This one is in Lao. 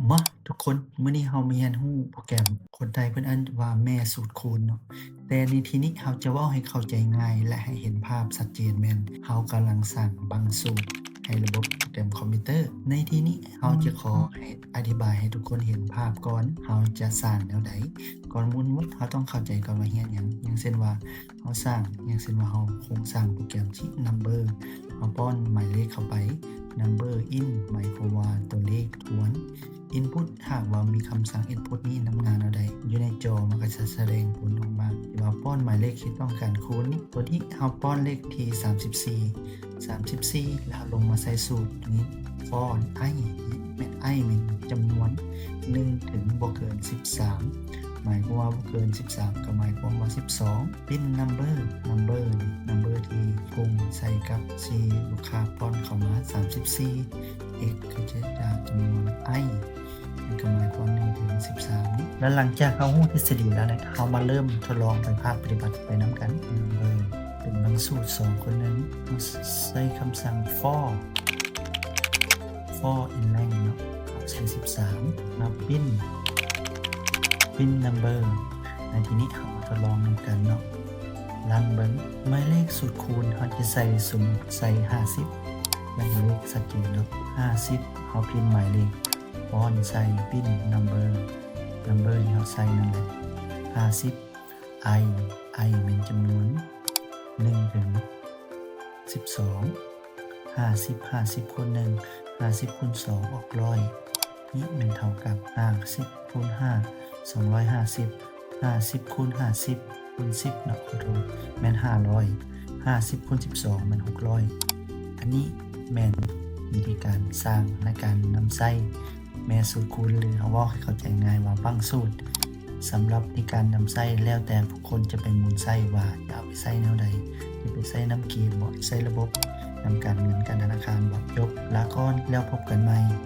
ມາທຸກຄົນ, ມື້ນີ້ເຮົາມາຮຽນຮູ້ໂປຣແກຣມ ຄົນໄທເພິ່ນເອີ້ນວ່າແມ່ສູດຄູນເນາະ. ແຕ່ໃນທີ່ນີ້ເຮົາຈະເວົ້າໃຫ້ເຂົ້າໃຈງ່າຍ ແລະ ໃຫ້ເຫັນພາບຊັດເຈນແມ່ນເຮົາກຳລັງສ້າງບັ້ງສູດໃຫ້ລະບົບໂປຣແກຣມຄອມພິວເຕີ. ໃນທີ່ນີ້ເຮົາຈະຂໍໃຫ້ອະທິບາຍໃຫ້ທຸກຄົນເຫັນພາບກ່ອນ ເຮົາຈະສ້າງແນວໃດ. ກ່ອນອື່ນໝົດເຮົາຕ້ອງເຂົ້າໃຈກ່ອນວ່າຮຽນຫຍັງ. ຢ່າງເຊັ່ນວ່າເຮົາສ້າງ ຢ່າງເຊັ່ນວ່າເຮົາໂຄງສ້າງໂປຣແກຣມທີ່ number ເຮົາປ້ອນໝາຍເລກເຂົ້າໄປ number in ໝາຍຄວາມວ່າຕົວເລກທວນ input ຖ້າຫາກວ່າມີຄຳສັ່ງ input ນີ້ນຳໜ້າແນວໃດ ຢູ່ໃນຈໍມັນກໍຈະສະແດງຜົນອອກມາ ທີ່ວ່າປ້ອນໝາຍເລກທີ່ຕ້ອງການຄູນ. ຕົວນີ້ເຮົາປ້ອນເລກທີສາມສິບສີ່ ສາມສິບສີ່ ແລ້ວເຮົາລົງມາໃສ່ສູດຕົວນີ້ for i ແມ່ນ i ແມ່ນຈຳນວນໜຶ່ງເຖິງບໍ່ເກີນສິບສາມ ໝາຍຄວາມວ່າບໍ່ເກີນສິບສາມ ກໍໝາຍຄວາມວ່າສິບສອງ. print number number number ທີ່ກົງໃສ່ກັບທີ່ລູກຄ້າປ້ອນເຂົ້າມາ ສາມສິບສີ່ x ຄືຈະຈຳນວນ i ມັນກໍໝາຍຄວາມໜຶ່ງເຖິງສິບສາມນີ້. ແລ້ວຫຼັງຈາກເຮົາຮູ້ທິດສະດີແລ້ວເນຍ ເຮົາມາເລີ່ມທົດລອງໄປພາກປະຕິບັດໄປນຳກັນ. ເອີ ເປັນບັ້ງສູດສອງຄູນໜຶ່ງ ເຮົາໃຊ້ຄຳສັ່ງ for for in length ເນາະ ເຮົາໃສ່ສິບສາມ ມາ print print number. ໃນທີ່ນີ້ເຮົາມາທົດລອງນຳກັນເນາະ ຣັນເບິ່ງ. ໝາຍເລກສູດຄູນເຮົາຈະໃສ່ ສົມມຸດໃສ່ຫ້າສິບ ເປັນເລກຊັດເຈນເນາະ ຫ້າສິບ ເຮົາພິມໝາຍເລກ ປ້ອນໃສ່ print number number ທີ່ເຮົາໃສ່ນັ້ນແຫຼະ ຫ້າສິບ i i ແມ່ນຈຳນວນໜຶ່ງເຖິງສິບສອງ ຫ້າສິບ ຫ້າສິບຄູນໜຶ່ງ ຫ້າສິບຄູນສອງອອກຮ້ອຍ ນີ້ແມ່ນເທົ່າກັບຫ້າສິບຄູນຫ້າ ສອງຮ້ອຍຫ້າສິບ ຫ້າສິບຄູນຫ້າສິບຄູນສິບເນາະ ຂໍໂທດ ແມ່ນຫ້າຮ້ອຍ ຫ້າສິບຄູນສິບສອງແມ່ນຫົກຮ້ອຍ. ອັນນີ້ແມ່ນວິທີການສ້າງ ແລະ ການນຳໃຊ້ແມ່ສູດຄູນ ຫຼື ເຮົາເວົ້າໃຫ້ເຂົ້າໃຈງ່າຍວ່າບັ້ງສູດ. ສຳລັບໃນການນຳໃຊ້ ແລ້ວແຕ່ຜູ້ຄົນຈະໄປໝູນໃຊ້ວ່າຈະເອົາໄປໃຊ້ແນວໃດ ຈະໄປໃຊ້ນຳເກມບໍ ໃຊ້ລະບົບນຳການເງິນການທະນາຄານບໍ. ຈົບ ລາກ່ອນ ແລ້ວພົບກັນໃໝ່.